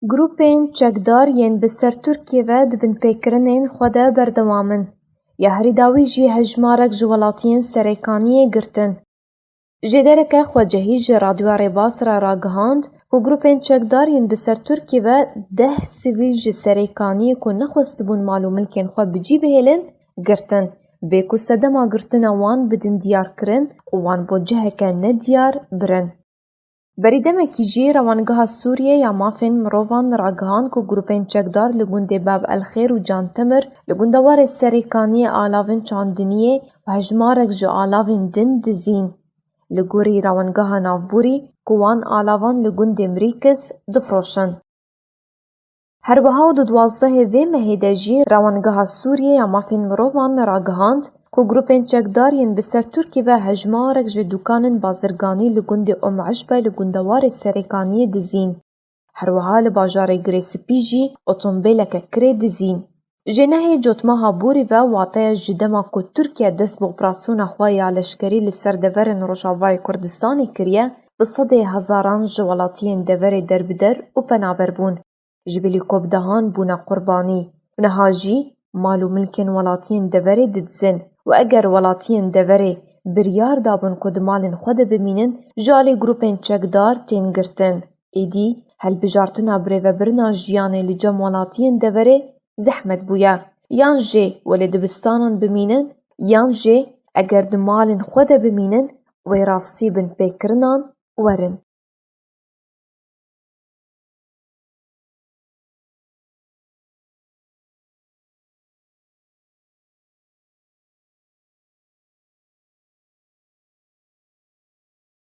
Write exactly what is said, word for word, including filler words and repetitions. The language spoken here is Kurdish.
Grûpên çekdar yên bi ser Tirkiyê ve di binpêkirinên xwe de berdewam in. Ya herî dawî jî hejmarek ji welatiyên Serêkaniyê girtin. Jêdereke xwecihî ji Radyoya Rêbas re ragihand ku grûpên çekdar yên bi ser Tirkiyê ve deh sivîl ji Serêkaniyê ku nexwestibûn mal û milkên xwe bi cî bihêlin, girtin, bê ku sedema girtina wan bidin diyarkirin û wan bo ciheke nediyar birin. Berî demekî jî Rewangeha Sûriyê ya Mafên Mirovan ragihand ku grûpên çekdar li gundê Bab El Xêr û Can Temir li gundewarê Serêkaniyê alavên çandiniyê û hejmarek ji alavên din dizîn. Li gorî Rewangeha Navborî ku wan alavan li gundê Mirîkis difroşin. Her wiha û di duwazdehê vê mehê de jî Rewangeha Sûriyê ya Mafên Mirovan ragihand ku grûpên çekdar yên bi ser Tirkî ve hejmarek ji dûkanên bazirganî li gundê Om Eşbe li gundewarê Serêkaniyê dizîn. Her wiha li bajarê Girê Spî jî otombêleke kirê dizîn. Ji nehê Cotmeha Borî ve, wateya ji dema ku Tirkiye dest bi operasyona xwe ya leşkerî li ser deverên Rojavayê Kurdistanê kiriye, bi sedê hezaran ji welatiyên deverê derbider û penaber bûn. Ji bilî ku bi dehan bûne qurbanî. Niha jî mal û milkên welatiyên deverê didizin û eger welatiyên deverê biryar dabin ku di malên xwe de bimînin, ji alî grûpên çekdar tên girtin. Êdî hilbijartina birêvebirina jiyanê li cem welatiyên deverê zehmet bûye. Yan jê welê dibistanan bimînin, yan jê eger di malên xwe de bimînin, wê rastî binpêkirinan werin.